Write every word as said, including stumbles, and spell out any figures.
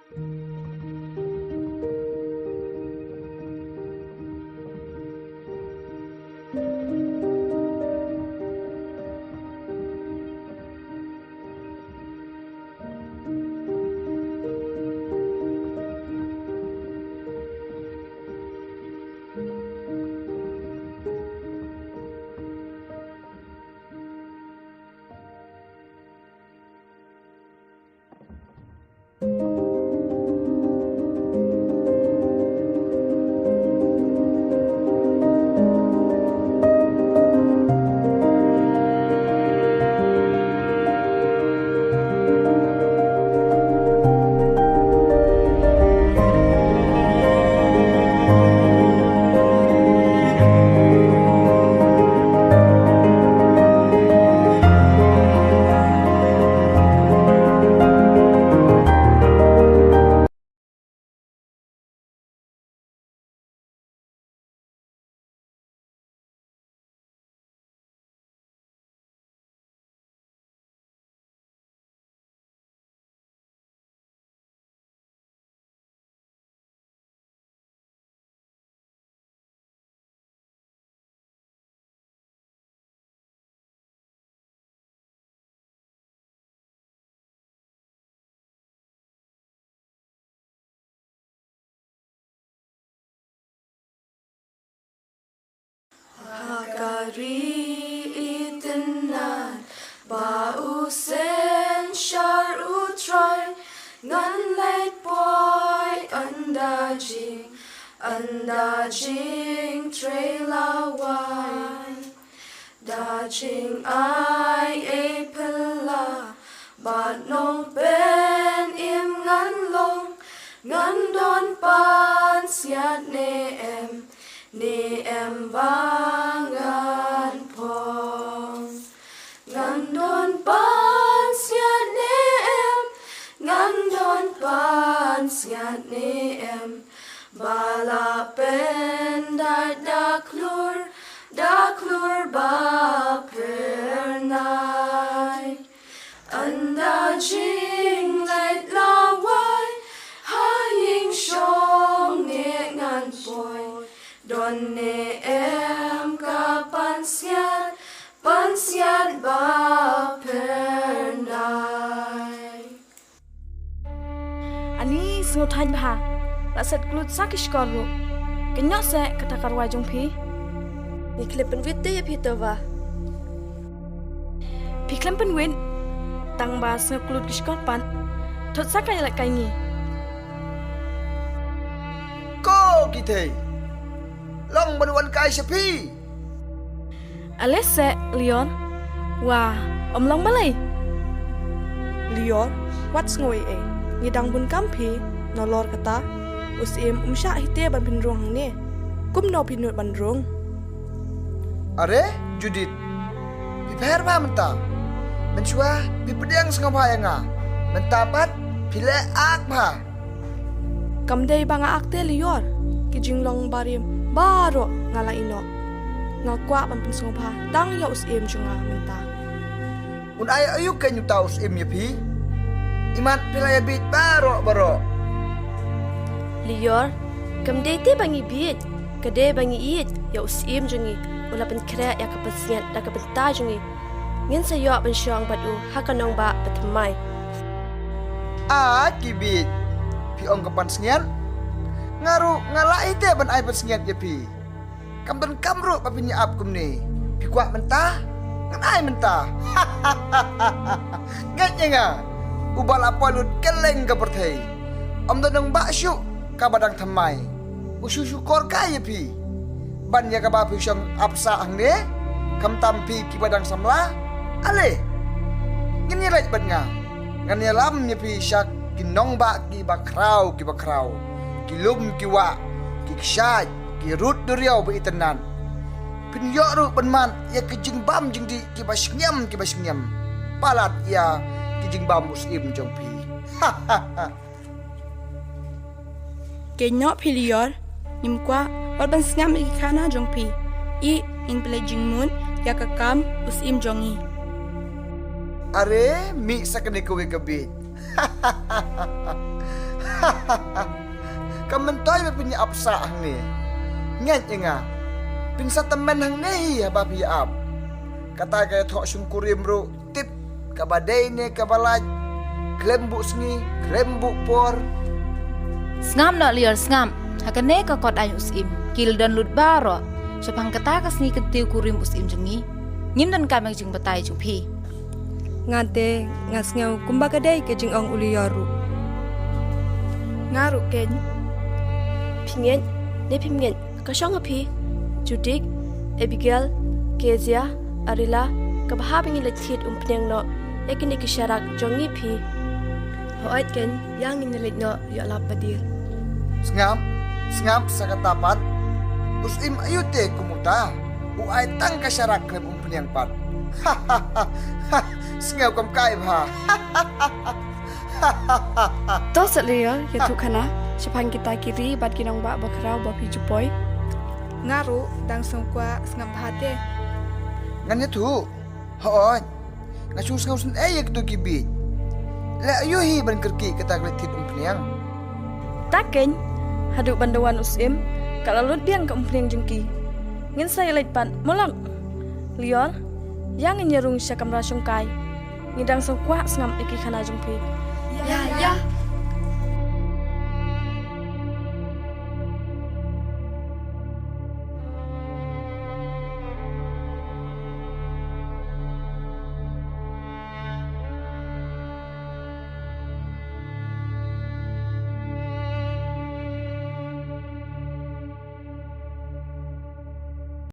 Ha ka ri itynnad ba u synshar U Trai, ngan leit poi ynda jing, ynda jingtrei la wai. Da jingai ei phylla bad nongpynim ngan long, ngan don pansngiat ne em, ne em ba ngan phong. Ngan don pansngiat ne em, ngan don pansngiat ne em, ba la pyndait da khlur, da khlur ba phyrnai. Ynda jingleit la wai ha ïing shong ne ngan poi, don ne em ka pansngiat, pansngiat ba phyrnai. Ani sngewthuh bha. La set klut sa ki shkor ruh. Kynnoh seh kata ka rwai jong phi. Ngi khlem pynwit te ïa phi to ba. Phi khlem pynwit. Tang ba sngew klut ki shkor pat. Thot sa ka ïaleh kai ngi. Ko ki thei. Long ban wan kai sha phi. Ale seh, Lior. Wa, ym long balei? Lior, wat sngew ei ei. Ngi dang bun kam phi, nalor kata. U Syiem um shah hi te ban pynrung hangne. Kumno phi nud ban rung? Are, Judith. Phi pher bha mynta. Mynshuwa, phi pdiang sngewbha ïa nga. Mynta pat, phi leh ak bha. Kam dei ba nga ak te Lior, ki jinglong barim baroh nga la ïehnoh. Nga kwah ban pynsngewbha tang ïa u Syiem jong nga mynta. Un ai aïu kein uta u Syiem ïa phi? Imat phi la ïa bieit baroh baroh. Lior, kam dei te ba ngi bieit, ka dei ba ngi ïeit ïa u Syiem jong ngi, u la pynkhreh ïa ka pansngiat da ka bynta jong ngi. Ngin sa ïoh ban shong bad u ha ka nongbah bathymmai. Ai ki bieit, phi ong ka pansngiat. Nga ruh nga lah hi te ban ai pansngiat ïa phi. Kam donkam ruh ba phin ïa ap kumne. Phi kwah mynta, ngan ai mynta. Ngeit ïa nga, uba la poi lut kylleng ka pyrthei, ym don nongbah shuh kaba dang thymmai. U shu shukor kai ïa phi. Ban ïa kaba phi shong ap sah hangne, khamtam phi kiba dang samla. Ale, ngin ïa leit bad nga. Ngan ïalam ïa phi sha ki nongbah kiba khraw kiba khraw, ki lum ki wah, ki kshaid, ki rud duriaw ba itynnad. Phin ïoh ruh ban mad ïa ki jingbam jingdih kiba sngem kiba sngem. Palat ïa ki jingbam u Syiem jong phi. Kynnoh phi Lior, ngim kwah wat ban sngap ïa ki khana jong phi. Ïeh, ngin pynleit jingmut ïa ka kam u Syiem jong ngi. Are, mih sa kane kawei ka bieit. Kam myntoi ba phin ïa ap sah hangne. Ngeit ïa nga. Phin sa tymmen hangne hi haba phi ïa ap. Kata ka ïathoh shongkurim ruh tip kaba dei ne kaba lait. Khlem buh sngi, khlem buh por. Sngap noh Lior sngap. Ha kane ka kot aiñ u Syiem ki la don lut baroh. Shaphang kata ka sngi kyntiew kurim u Syiem jong ngi, ngim donkam ïa ka jingbatai jong phi. Nga te nga sngew kumba ka dei ka jingong u Lior ruh. Nga ruh kein. Phi ngeit ne phim ngeit, ka shong ha phi. Judik, Abigail, Kezia, Arila, ka bha ba ngi leit thied umphniang noh ïa kine ki sharak jong ngi phi. Hooid kein, ïa ngin ïa leit noh ïoh lap ba dier. Sngap, sngap sa kata pat. U Syiem aïu te kum uta. U ai tang ka sharak khlem umphniang pat. Sngew kam kai bha. To sa Lior, ïathuh khana shaphang kita ki ri bad ki nongbah bakhraw ba phi ju poi. Nga ruh dang sngewkwah sngap bha te. Ngan ïathuh. Hooid. Nga shu sngew sngewsynei ïa kito ki bieit. Leh aïu hi ban kyrkieh kata ka leit thied umphniang. Ta kein, haduh ban da wan u Syiem, ka la lut biang ka umphniang jong ki. Ngin sa ïa leit pat, mo lok. Lior, ïa ngin ïa rung sha kamra shongkai. Ngi dang sngewkwah sngap ïa ki khana jong phi. Ïa, ïa.